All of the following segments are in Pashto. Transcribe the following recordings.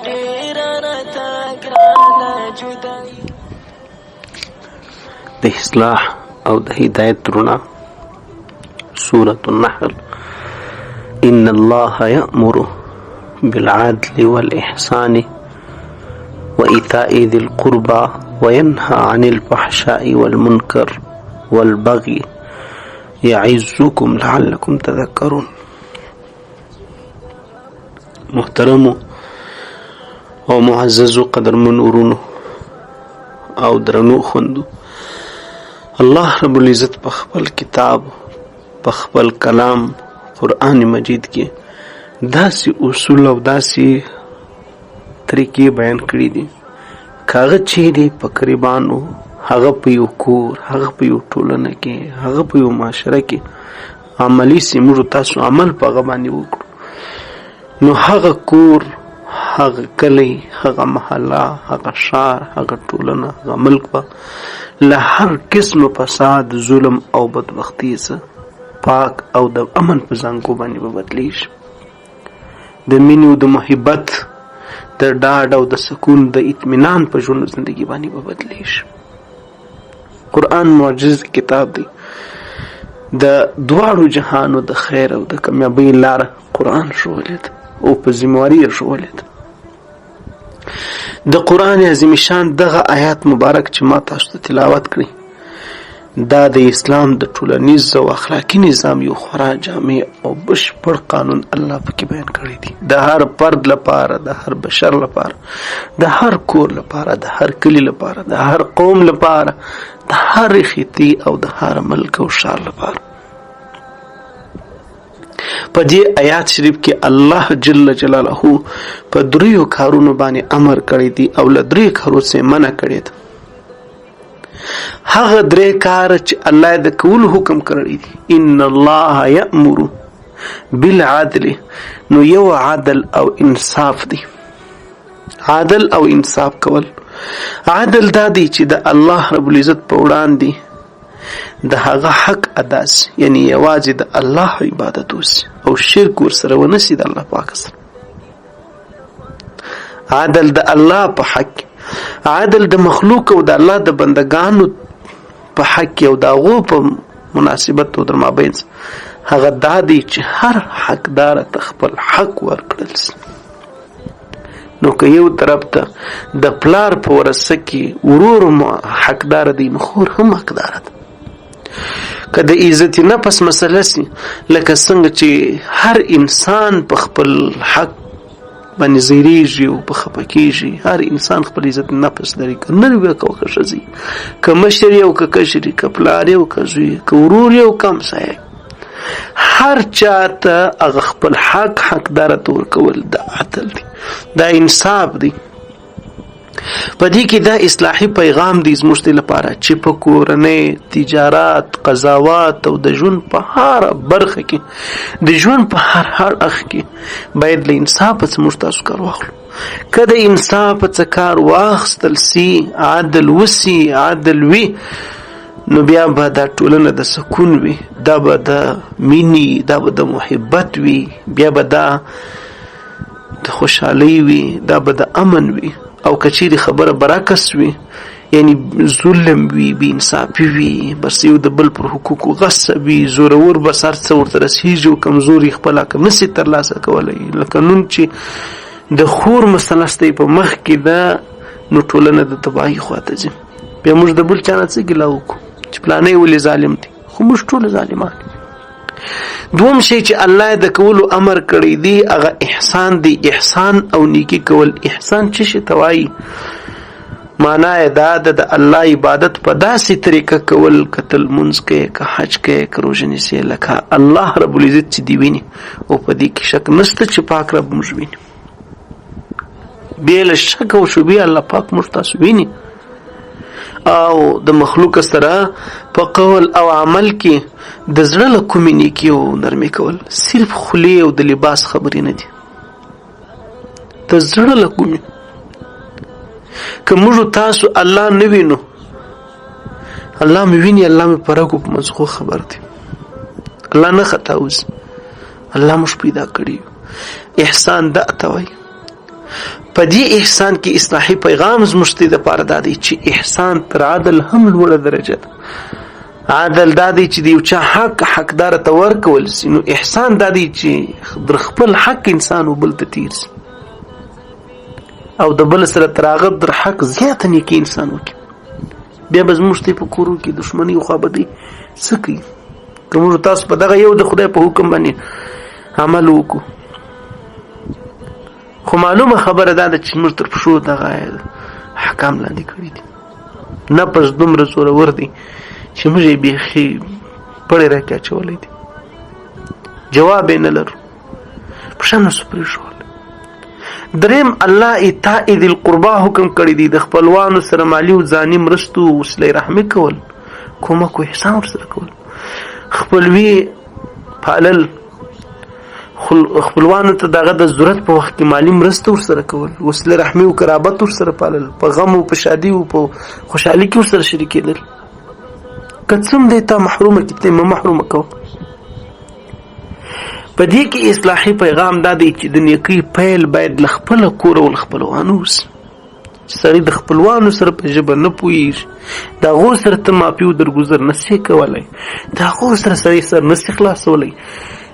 ډېره راته ګرانه جدایي. د اصلاح او د هدایت رڼا، سورة النحل. إن الله يأمر بالعدل والإحسان وإيتاء ذي القربى وينهى عن الفحشاء والمنكر والبغي يعظكم لعلكم تذكرون. محترمو او معززو قدرمن ورونو او درنو خوندو، الله رب العزت په خپل کتاب، په خپل کلام قرآن مجید کې داسې اصول او داسې طریقې بیان کړي دي که هغه چیرې په قریبانو، هغه په یو کور، هغه په یو ټولنه کې، هغه په یو معاشره کې عملي سي، موږ تاسو عمل په هغه باندې وکړو، نو هغه کور، هغه کلی، هغه محله، هغه ښار، هغه ټولنه، هغه ملک به له هر قسم فساد، ظلم او بدبختۍ څخه پاک او د امن په زانګو باندې به بدلیږي. د مینې او د محبت، د ډاډ او د سکون، د اطمینان په ژوند زندگی باندې به بدلیږي. قرآن معجز کتاب دی، د دواړو جهانو د خیر او د کامیابۍ لاره قرآن ښوولې ده او په ذمهواري یې ښوولې ده. د قرآن عظیم شان دغه آیات مبارک چې ما تاسو ته تلاوت کړی، دا د اسلام د ټولنیز او اخلاقي نظام یو خورا جامع او بشپړ قانون الله پکې بیان کړی دی. د هر فرد لپاره، د هر بشر لپاره، د هر کور لپاره، د هر کلي لپاره، د هر قوم لپاره، د هر خطې او د هر ملک او ښار لپاره. په دې آیات شریف کې الله جل جلاله په دریو کارونو باندې امر کړی دی او له دریو کارو څخه منع کړی دی. هغه درې کار چې الله د کولو حکم کړی دی، ان الله یأمر بالعدل، نو یو عدل او انصاف دی. عدل او انصاف کول، عدل دا دی چې د الله رب العزت په وړاندې د هغه حق ادا سي، یعنی یوازې د الله عبادت وسي او شرک ورسره ونه سي د الله پاک سره. عدل د الله په حق، عدل د مخلوق او د الله د بندگانو په حق او د هغو په مناسبت او در مابین هغه دا دی چې هر حقدار ته خپل حق ورکړل سي. نو که یو طرف ته د پلار په ورثه کې ورور حقدار دی، نو خور هم حقدار ده. که د عزت نفس مسله سي، لکه څنګه چې هر انسان په خپل حق باندې زیریږي او په خپه کیږي، هر انسان خپل عزت نفس لري، که نر وي که ښځه، که مشر او که کشر، که پلار او که زوی، که ورور او که همسایه، هر چاته هغه خپل حق حقدار ته ورکول دا عدل دی، دا انصاف دی. په دې کې دا اصلاحي پیغام دی زموږ لپاره چې په کورنۍ، تجارت، قضاوات او د ژوند په هر برخه کې، د ژوند په هر هر اړخ کې باید له انصاف څخه موږ تاسو کار واخلو. که د انصاف څخه کار واخیستل سي، عدل وسي، عدل وي، نو بیا به دا ټولنه د سکون وي، دا به د مینې، دا به د محبت وي، بیا به دا د خوشحالۍ وي، دا به د امن وي. او که چیرې خبره برعکس وي، یعنی ظلم وي، بې انصافي وي، بس یو د بل پر حقوقو غصب وي، زورور بس هر څه ورته رسېږي او کمزوري خپل حق نه سي ترلاسه کولی، لکه نن چې د خور مسله ستې په مخ کې ده، نو ټولنه د تباهي خواته ځي. بیا موږ د بل چا نه څه ګیله وکړو چې پلانی ولې ظالم دی، خو موږ ټول ظالمان. دوم شی چې الله د کولو امر کړی دی هغه احسان دی. احسان او نیکی کول. احسان څه شي ته وایي؟ معنا یې دا ده د الله عبادت په داسې طریقه کول، که ته لمونځ کوې، که حج کوې، که روژه نیسې، لکه الله رب العزت چې دې ویني، او په دې کې شک نشته چې پاک رب موږ ویني، بې له شک او شبهې الله پاک موږ تاسو ویني. او د مخلوق سره په قول او عمل کې د زړه له کومې نیکي او نرمي کول، صرف خولې او د لباس خبرې نه دي، د زړه له کومې. که موږ تاسو الله نه وینو، الله مې ویني، الله مې په رګو په مزغو خبر دی، الله نه خطا وځي، الله موږ پیدا کړي. احسان دا ته وایي. په دې احسان کې اصلاحي پیغام زموږ ته دپاره دا دی چې احسان تر عدل هم لوړه درجه ده. عدل دا دی چې د یو چا حق حقدار ته ورکول سي، نو احسان دا دی چې در خپل حق انسان و بل ته تیر سي او د بل سره تر هغه در حق زیاته نیکي انسان وکړي. بیا به زموږ ته په کورو کې دښمني او خوابدي څه کوي که موږ تاسو په دغه یو د خدای په حکم باندې عمل وکړو. خو معلومه خبره دا ده چې موږ تر پښو دغه احکام لاندې کړي دي. نفس دومره زورور دی چې موږ یې بیخي پړی راکې اچولی دی، جواب یې نه لرو، پښه نه سو پرېښول. دریم، الله ایتاء ذي القربا حکم کړی دی، د خپلوانو سره مالي او ځاني مرستو وسله رحمي کول، کومک او احسان ورسره کول، خپلوي پالل، خپلوانو ته دغه د ضرورت په وخت کې مالي مرسته ورسره کول، وسله رحمي او قرابت ورسره پالل، په غم او په شادي او په خوشحالي کې ورسره شریکېدل. که څه هم دی تا محرومه کړي، ته مه محرومه کوه. په دې کې اصلاحي پیغام دا دی چې د نیکۍ پیل باید له خپله کوره او له خپلوانو وسي. سړی د خپلوانو سره په ژبه نه پوهېږي، د هغو سره ته معافي او درګذر نه سې کولی، د هغو سره سړی سر نه سي خلاصولی،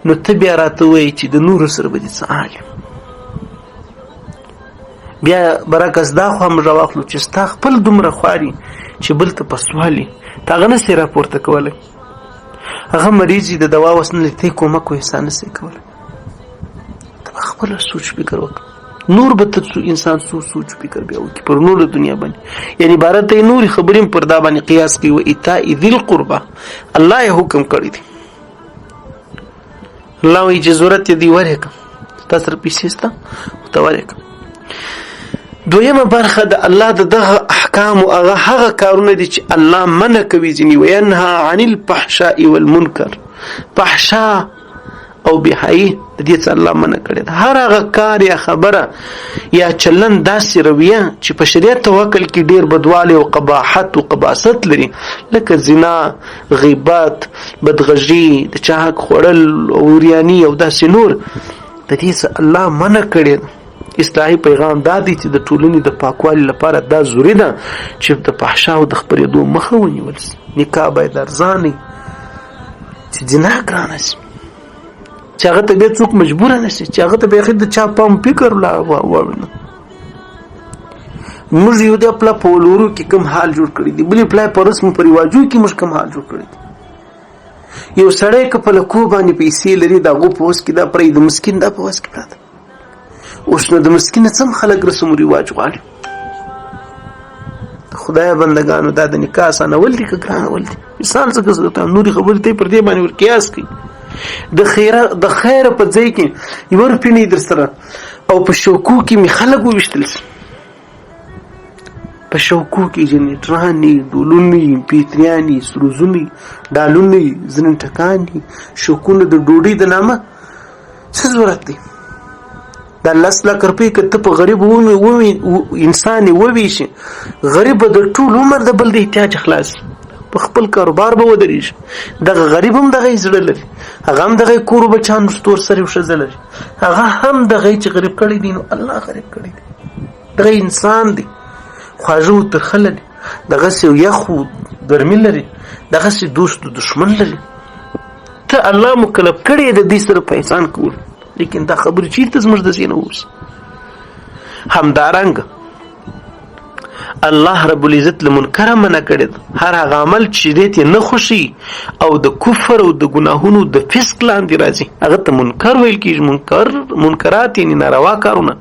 نو ته بیا راته وایې چې د نورو سره به دې څه حال. بیا برعکس دا خوا موږ راواخلو چې ستا خپل دومره خواري چې بل ته په سوال یې، ته هغه نه سې راپورته کولی، هغه مریض د دوا وس نه لري، ته یې کومک او احسان نه سې کولی. ته به خپله سوچ فکر وکړه، نور به ته څو انسان څو سوچ فکر بیا وکړي پر نوره دنیا باندې. یعنی عبارت دی نورې خبرې هم پر دا باندې قیاس کوي، و ایتاء ذي القربا، الله یې حکم کړی دی. الله وایي چې ضرورت یې دی ورکړه، ستا سره پیسې شته خو ته ورکړه. دویمه برخه د الله د دغه احکام او هغه هغه کارونه دي چې الله منع کوي ځینې، وینها عن الفحشاء والمنکر. فحشا او بهایي د دې څه الله منع کړی ده. هر هغه کار یا خبره یا چلن داسې رویه چې په شریعت او عقل کې ډیر بدوالی او قباحت او قباست لري، لکه زنا، غیبت، بدغږي، د چا حق خوړل او وریاني او داسې نور، د دې څه الله منع کړی ده. اصلاحي پیغام دا دی چې د ټولنې د پاکوالي لپاره دا ضروري ده چې د فحشا او د خپرېدو مخه ونیول سي. نکاح باید ارزانه چې زنا ګرانه سي، چې هغه ته بیا څوک مجبوره نه شي، چې هغه ته بیخي د چا پام فکر لا واړونه. موږ یو د پلا په ولورو کې کوم حال جوړ کړی دی، بلې پلا په رسم په رواجو کې موږ کوم حال جوړ کړی دی. یو سړی که په لکو باندې پیسې لري، د هغو په وس کې دا پرېږدي، د مسکین دا په وس کې پراته. اوس نو د مسکین نه څه خلک رسم و رواج غواړي؟ خدای بندگانو، دا د نکاح اسانول دي که ګرانول دي؟ مثال څه که نورې خبرې ته پر دې باندې ور قیاس کوي. د خیر په ځای کې یوه روپۍ نه در سره او په شوکو کې مې خلک وویشتل سي، په شوکو کې جنریټرانې، ډولونې، پیتریانې، سروزونې، ډالونې، ځینې ټکانې، شوکونه د ډوډۍ د نامه څه ضرورت دی؟ دا لس لک روپۍ که ته په غریب انسان یې وویشي، غریب به د ټول عمر د بل د احتیاج خلاص، په خپل کاروبار به ودرېږي. دغه غریب هم دغه زړه لري، هغه هم دغه کور بچان ستور سره یو ښځه لري، هغه هم دغه چې غریب کړی دی، نو الله غریب کړی دی، دغه انسان دی، خواږه او ترخه لري، دغسې یخ او ګرمي لري، دغسې دوست او دښمن لري. ته الله مکلف کړی د دې سره په احسان کول، لیکن دا خبرې چیرته زموږ د ذهنه ووځي؟ همدارنګه الله رب العزت له منکره منع کړی ده، هر هغه عمل چې شریعت یې نه خوښي او د کفر او د ګناهونو د فسق لاندې راځي، هغه ته منکر ویل کېږي. منکرات یعنې ناروا کارونه.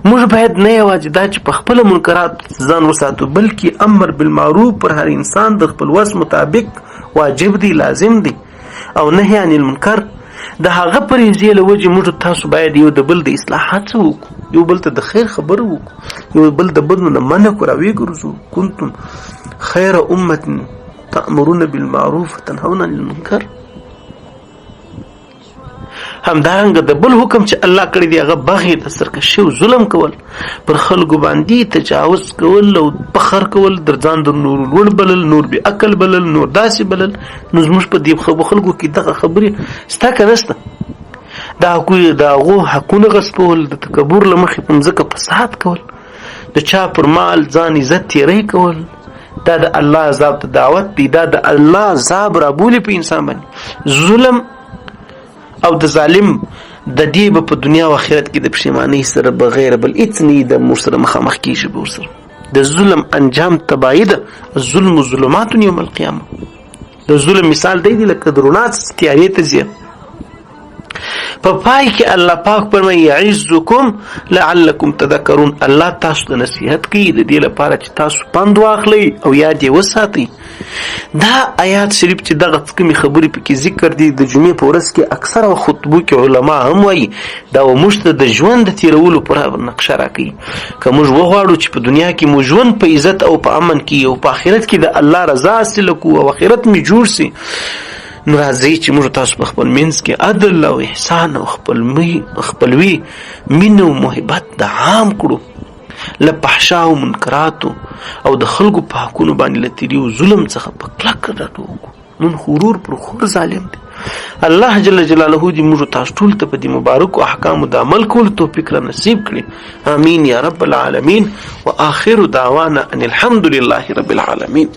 موږ باید نه یوازې دا چې په خپله منکرات ځان وساتو، بلکې امر بالمعروف پر هر انسان د خپل وس مطابق واجب دی، لازم دی، او نهی عن المنکر د هغه پریزې له وجې موږ تاسو باید یو د بل د اصلاح هڅه وکړو، یو بل ته د خیر خبره وکړو، یو بل د بدو نه منع کړو، راویې ګرځو. کنتم خیر امة تأمرون بالمعروف وتنهون عن المنکر. همدارنګه د بل حکم چې الله کړی دی هغه بغي د سرکشي او ظلم کول، پر خلکو باندې تجاوز کول او فخر کول، در ځان در نور لوړ بلل، نور بې عقل بلل، نور داسې بلل. نو زموږ په دې خلکو کې دغه خبرې سته که نشته؟ د هغوی د هغو حقونه غصبول، د تکبر له مخې په مځکه فساد کول، د چا پر مال ځان عزت تیری کول، دا د الله عذاب ته دعوت دی. دا د الله عذاب رابولي په انسان باندې. ظلم او د ظالم د دې به په دنیا او آخرت کې د پښیمانۍ سره بغیر بل هیڅ نه د موږ سره مخامخ کیږي به ورسره. د ظلم انجام تباهي ده. ظلم ظلمات یوم القیامه. د ظلم مثال دی لکه د رڼا څخه تیارې ته ځي. په پای کې الله پاک فرمایي یعظکم لعلکم تذکرون. الله تاسو ته نصیحت کوي د دې لپاره چې تاسو پند واخلئ او یاد یې وساتئ. دا آیات شریف چې دغه کومې خبرې پکې ذکر دي، د جمعې په ورځ کې اکثره خطبو کې علما هم وایي دا موږ ته د ژوند د تیرولو پوره نقشه راکوي. که موږ وغواړو چې په دنیا کې مو ژوند په عزت او په امن کې او په آخرت کې د الله رضا حاصله کړو او آخرت مې جوړ سي، نو راځئ چې موږ تاسو په خپل منځ کې عدل او احسان او خپلوي، مینه او محبت د عام کړو، له فحشا او منکراتو او د خلکو په حقونو باندې له تیري او ظلم څخه په کلکه ډډه وکړو. نن خو ورور پر خور ظالم دی. الله جل جلاله دې موږ تاسو ټول ته په دې مبارکو احکامو د عمل کولو توفیق را نصیب کړي. امین یا رب العالمین. واخر دعوانا ان الحمد لله رب العالمین.